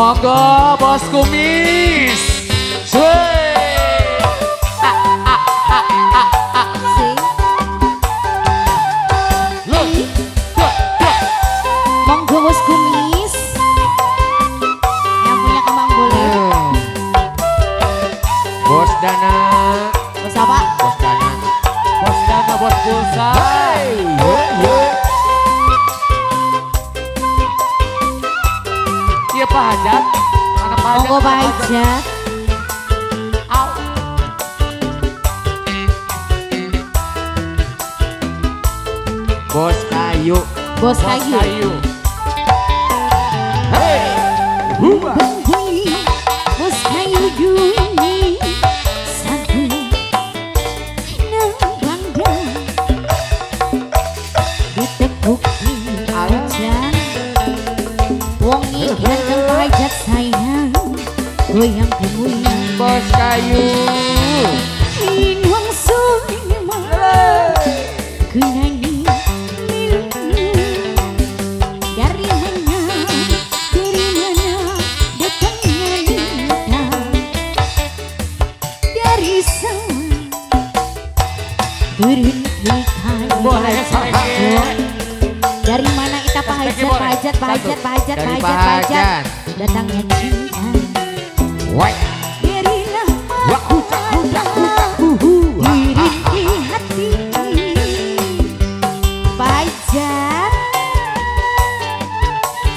Monggo Bos Kumis. A a a a a. Monggo Bos Kumis. Yang punya kembang boleh. Bos Dana. Bos apa? Bos Dana. Bos Dana, Bos Pulsa. Iya Pak Hajat. Mana Pak Hajat? Monggo Pak Hajat. Bos Kayu. Bos Kayu. Hey. Bos Kayu duini satu nang ditekuk aja. Wongi ganteng Pak Hajat sayang goyang gemuyu. Bos Kayu. Inwang sunima gunani milu. Dari mana datangnya lintang dari sawah turun ke Boleh SPG. Dari mana kita Pak Hajat, Pak Hajat, Pak Hajat, Pak Hajat, Pak Hajat, Pak Hajat. Datangnya cinta. Berilah mata dirinti hati. Pak Hajat.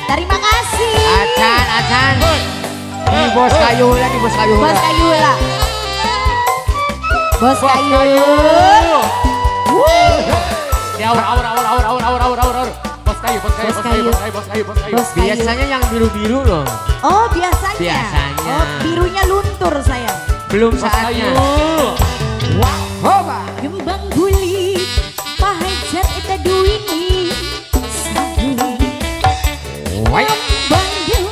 Terima kasih. Acan, acan. Ini Bos Kayu lagi, Bos Kayu. Bos Kayu lah. Bos Kayu. Ya, awur, awur, awur, awur, awur, awur, awur, awur. Bos Kayu, Bos Kayu, Bos Kayu, Bos Kayu, Bos Kayu, Bos Kayu. Biasanya yang biru-biru loh. Oh, biasanya. Biasanya. Oh, birunya luntur sayang. Belum saatnya. Wah, hoba. Kembang guli, Pak Hajat eta duini satu. Kembang dua,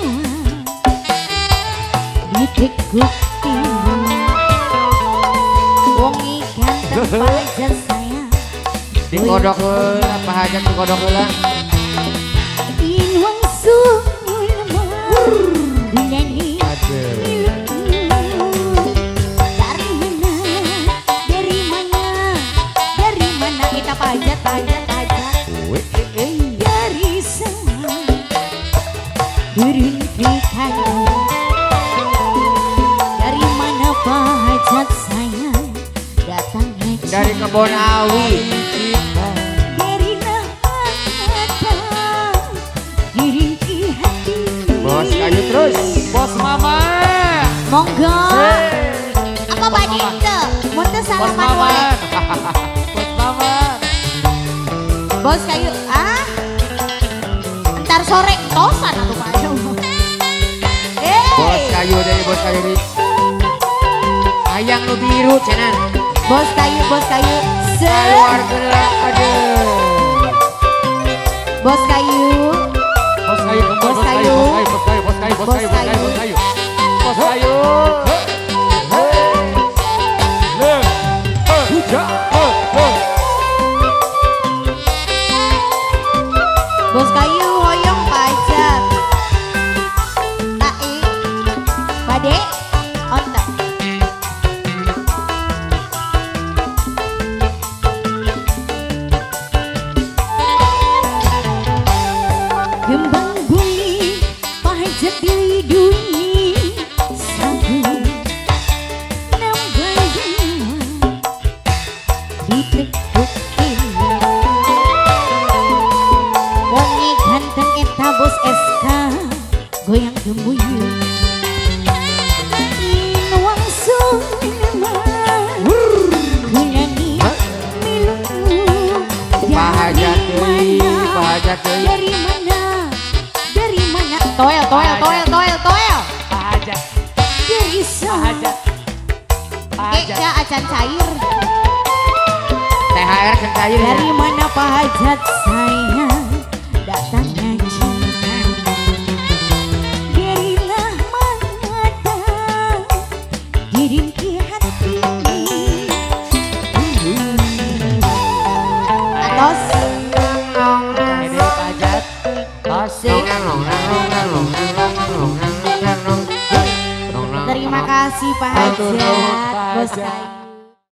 ditekuk tilu. Wongi ganteng Pak Hajat sayang. Dikodok heula, Pak Hajat dikodok heula. Inwang sulma gunani milu. Dari mana, dari mana, dari mana kita Pak Hajat, Pak Hajat, Pak Hajat. Dari sawah turun ke kayu. Dari mana Pak Hajat sayang datangnya cinta. Dari kebon awi. Bos Kayu terus. Bos Mama. Monggo. Apa Pak Dinte? Mun teu salaman wae. Bos Mama. Bos Kayu, ah. Entar sore tosan atuh Pak. Bos Kayu dari Bos Kayu nih. Hayang nu biru cenah. Bos Kayu, Bos Kayu. Keluar geura aduh. Bos Kayu. Bos Kayu, Bos Kayu, Bos Kayu, Bos Kayu, Bos Kayu, Bos Kayu, Bos Kayu, Bos Kayu. Bos Kayu hoyong Pak Hajat. Tai, Bade, onta. Kembang bumi Pak Hajat dilindungi satu nambah dua ditekuk tilu. Wongi ganteng eta Bos SK goyang gemuyu. Inwang sulma gunani milu. Pak Hajat deui, Pak Hajat deui. Dari mana? Dari mana? Toel, toel, toel, toel, toel. Pak Hajat. Dari Pak Hajat. Pak Hajat. Kek acan cair. THR can cair. Dari mana Pak Hajat sayang datangnya cinta. Berilah mata diringki hati. Atos. Ini Pak Hajat. Asik. Long, long, long, long, long, long, long, long. Kang Nong. Terima kasih Pak Hajat, Bos Kayu.